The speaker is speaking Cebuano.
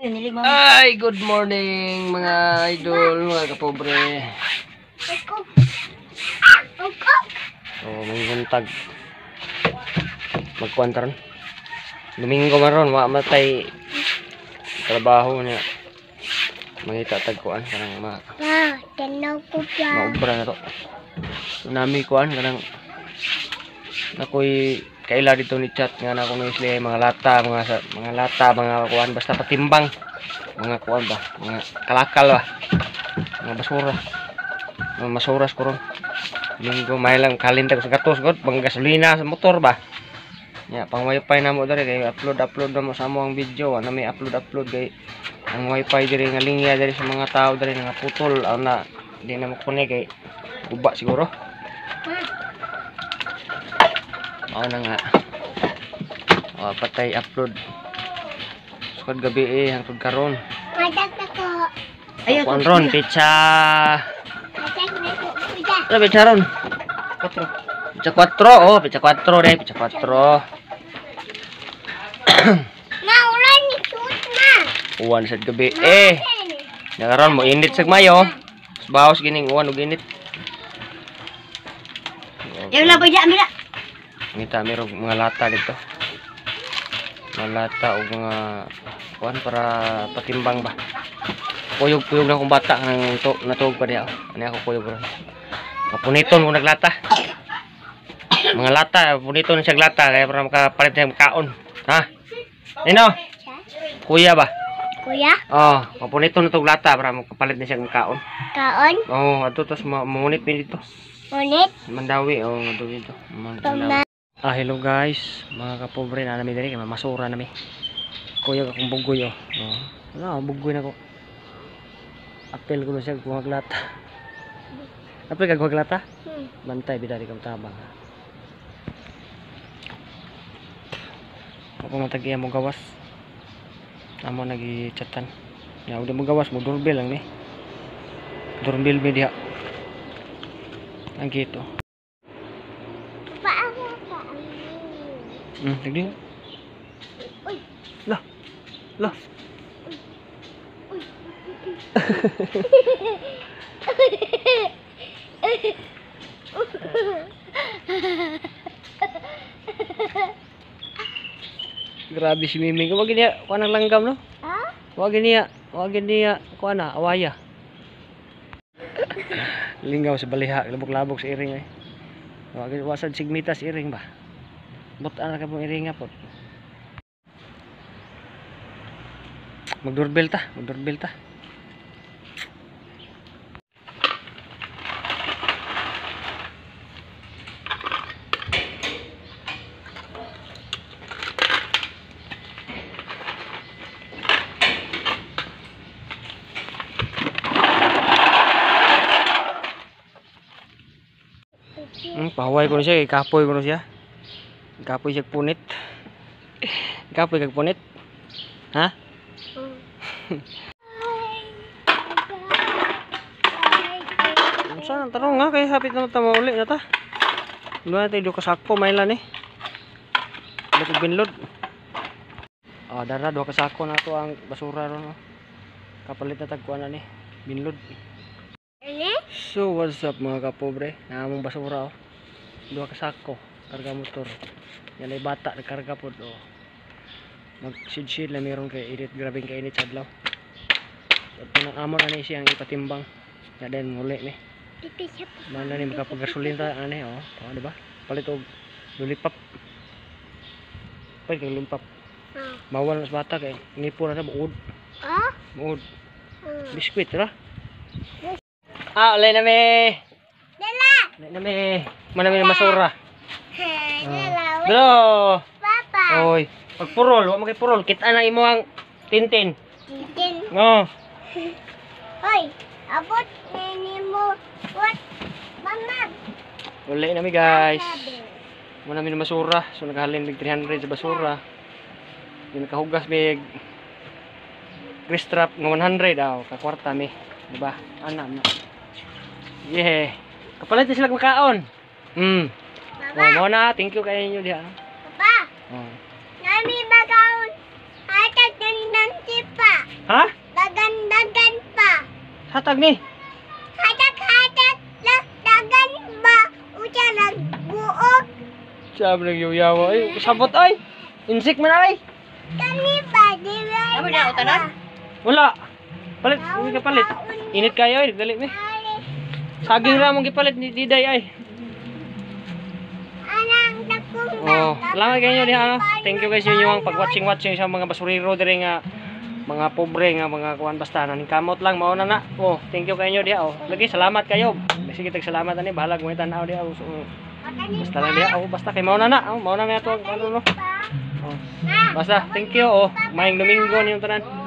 Ay, good morning mga idol, mga kapobre. So, may buntag. Magkuan taron. Domingo maron, wa matay trabaho niya. Mangita tag kuan kanang ma. Tanaw ko pa. Maubra na to. So, nami kuan kanang nakoy kaila dito ni chat nga na kuno sila mga lata, mga lata, mga kuan basta patimbang. Mga kuan ba, mga kalakal ba. Mga basura. Mga masuras ko ron. Linggo may lang kalintag sa gatos god, pang gasolina sa motor ba. Nya pang wifi na mo diri kay upload na mo sa amo ang video, ana may upload kay ang wifi diri nga linya diri sa mga tao diri nga putol ana di na mo connect kay guba siguro. Mao na nga. O, patay upload. Sukad gabi eh, hangtod karon. Madak ako. Ayaw kuan ron pitsa. Madak na ko kuya. Ano pitsa ron? 4. Pitsa 4, oh, pitsa 4 dai, pitsa 4. Maulan ni suot ma. Uwan sad gabi eh. Nakaron mo init sag mayo. Baos gining uwan og init. Yung laboy di amira. Ngita merong mga lata dito. Mga lata o mga kuan para patimbang ba. Kuyog-kuyog na akong bata nang to natuog pa diha. Ani ako kuyog ron. Kapuniton ko naglata. Mga lata, puniton siya lata kaya para makapalit siya kaon. Ha? Nino? Kuya ba? Kuya? Oh, kapuniton na tog lata para makapalit na siya kaon. Kaon? Oh, adto tas mamunit mi dito. Munit? Mandawi, oh, mandawi dito. Mandawi. Ah, hello guys, mga kapobre na nami diri kay mamasura nami. Kuyog akong bugoy oh. Oh. Wala, bugoy na ko. Apel ko na siya kuhag lata. Apel ka kuhag lata? Bantay bida di kam tabang. Ako matag iya mo gawas. Amo nagi-chatan. Ya udah mo gawas mo doorbell lang ni. Doorbell mi diha. Ang gito. Tignan. Uy. Lah. Lah. Uy. Grabe si Miming. Wag niya kuan ang langgam no? Ha? Wag niya, wag niya kuan na awaya. Lingaw sa baliha, labok-labok sa iring eh. Wag wasad sigmitas iring ba. Butan ka pong iringa po. Magdoorbell ta, magdoorbell ta. Pahuway ko na siya, ikapoy ko na siya. Kapoy siya punit. Kapoy kag punit. Ha? Unsa nang tarong nga kay hapit na ta mauli na ta. Duha tayo do kasako may lan eh. Dako binlod. Ah, dara duha ka sako na to ang basura ron oh. Kapalit na tag kuan ani binlod. So what's up mga kapobre? Naamong basura oh. Duha ka sako karga motor. Yan ay bata nagkarga pod oh. Mag-shid-shid lang meron kay init, grabe kay init sa adlaw. So nang amon ani siyang ipatimbang. Ya den nguli ni. Man na ni makapag-gasolina ta ani oh. Oh, di ba? Palit og lollipop. Palit kay lollipop. Bawal na sa bata kay ngipon na sa buod. Ah? Buod. Biskwit ra. Ah, ulay na mi. Dala. Ulay na mi. Man na mi masura. Dala. Dalo. Papa. Oy, pagpurol, wa man kay purol, kita na imo ang tintin. Tintin. Oh. Hoy, abot nini mo. What? Mama. Uli na mi guys. Mo na mi masura, so naghalin mig 300 sa basura. Di nakahugas mig grease trap nga 100 aw, kakwarta mi, di ba? Ana na. Yeah. Kapalit na sila makaon. Baba. Oh, mo na, thank you kay inyo diha. Papa. Oh. Nami bagaon. Hatag ng tipa. Ha? Dagan-dagan pa. Hatag ni. Hatak-hatak la dagan ba? Usa lang buok. Sabi nagyuyawa ay, sabot ay. Insik man ay. Kani ba di ba? Amo na utanan? Wala. Palit, hindi ka palit. Init kayo ay, dali mi. Saging ra mong gipalit ni Diday ay. Anang dakong ba? Oh, salamat kayo diha ano. Thank you guys sa inyong pag-watching watching sa mga basurero diri nga mga pobre nga mga kuan, basta naning kamot lang mao na na. Oh, thank you kayo diha oh. Lagi salamat kayo. Sige tag salamat ani, bahalag mo tan-aw diha. Oh, so, basta lang diha oh, basta kay mao na na. Oh, mao na na ato ang ano no. Oh. Basta thank you oh. Maayong Domingo ninyong tanan.